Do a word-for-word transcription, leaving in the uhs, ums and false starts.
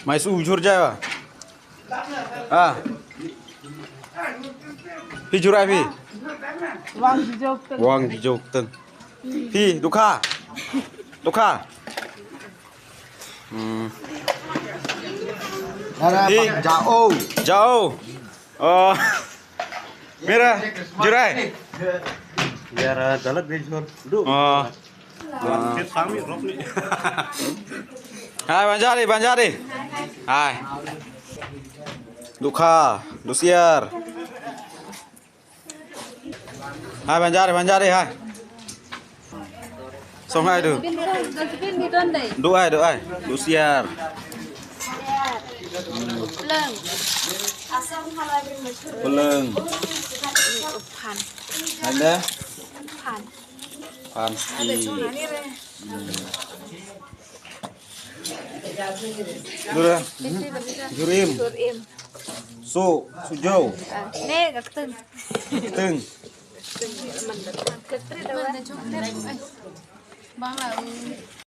Mai su jur jai ba. Ah. Phi jur ai phi. Wang jijok teng. Wang jijok teng. Phi dukha. Dukha. Hmm. Ara Phi. Pak jao. Jao. Oh. Mira, jur ai. Biar dalat deh jur. Du. Oh. Hai, banjari, banjari. Hai. Dukha, dusiar. Hai, banjari, banjari, hai. Song hai du. Dusbin, dusbin di don dai. Du ai, du ai. Dusiar. Peleng. Peleng. Pan. Ada? Pan. Pan. Ada cuma ni re. Dura. Jurim. Jurim. Su, sujo. Ah, ne, ka keteng. Keteng. Keteng. Mana jong? Bang lah.